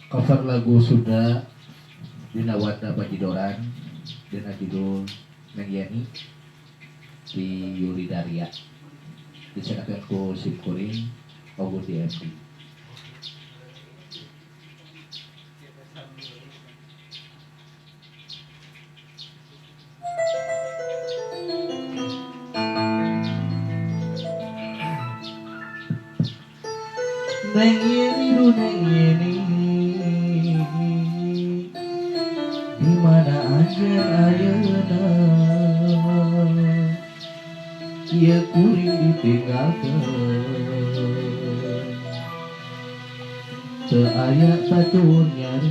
Cover lagu Sunda dina Wanda Bajidoran dina judul Neng Yeni di Yuli Daria disenakeun ku sim kuring Ogun DMD. Neng Yeni du Neng Yeni, di mana anjeun ayeuna, ieu kuring ditinggalkeun, teu aya batur nyarita.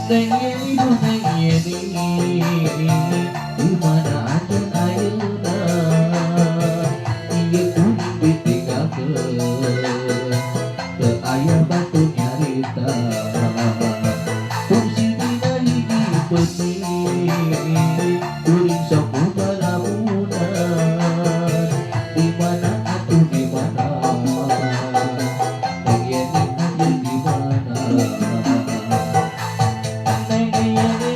Neng Yeni duh Neng Yeni, di mana anjeun ayeuna, ieu kuring ditinggalkeun, teu aya batur nyarita. Kungsi dina hiji peuting kuring sok ngalamunan, di mana atuh di mana, Neng Yeni anjeun di mana. Neng Yeni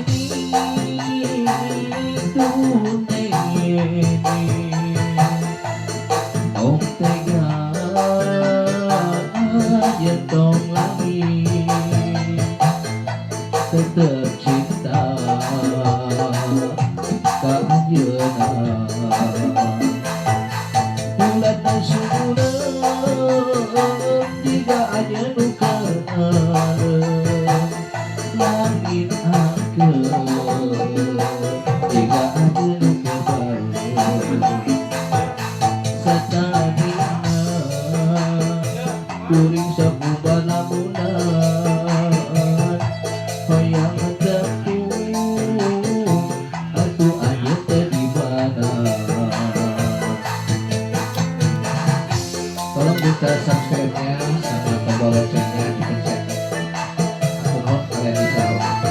tuh Neng Yeni, tong tega jeung tong lagi, tetep cinta ka anjeunna. Bulan sumeunep jiga anjeun nu keur, langit angkeun jiga anjeun nu keur baur. Satadina kuring sok ngalamunan, hoyong tepung atuh anjeun teh di mana. Tolong minta subscribe-nya sama tombol loncengnya dipencet. Aku mohon kalian bisa atur.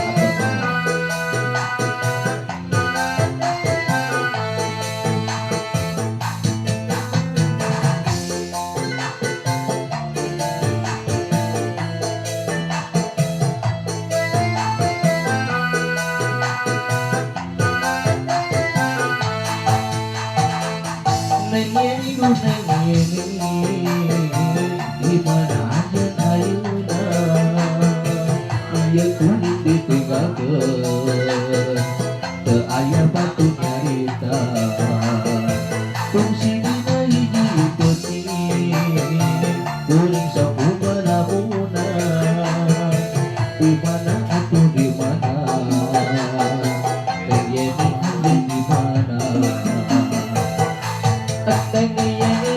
Neng Yeni duh Neng Yeni, di mana anjeun ayeuna, ieu kuring ditinggalkeun, teu aya batur nyarita. Kungsi dina hiji peuting kuring sok ngalamunan, di mana atuh di mana, Neng Yeni anjeun di mana. Neng Yeni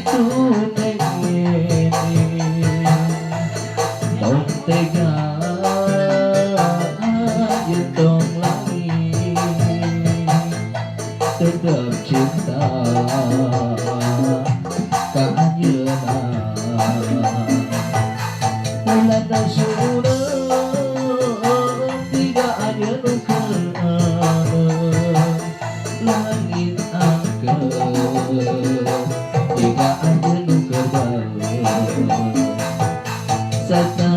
tuh Neng Yeni, tong tega jeung tong lagi, tetep cinta ka anjeunna. Bulan sumeunep jiga anjeun nu keur, langit angkeun jiga anjeun nu keur baur. Satadina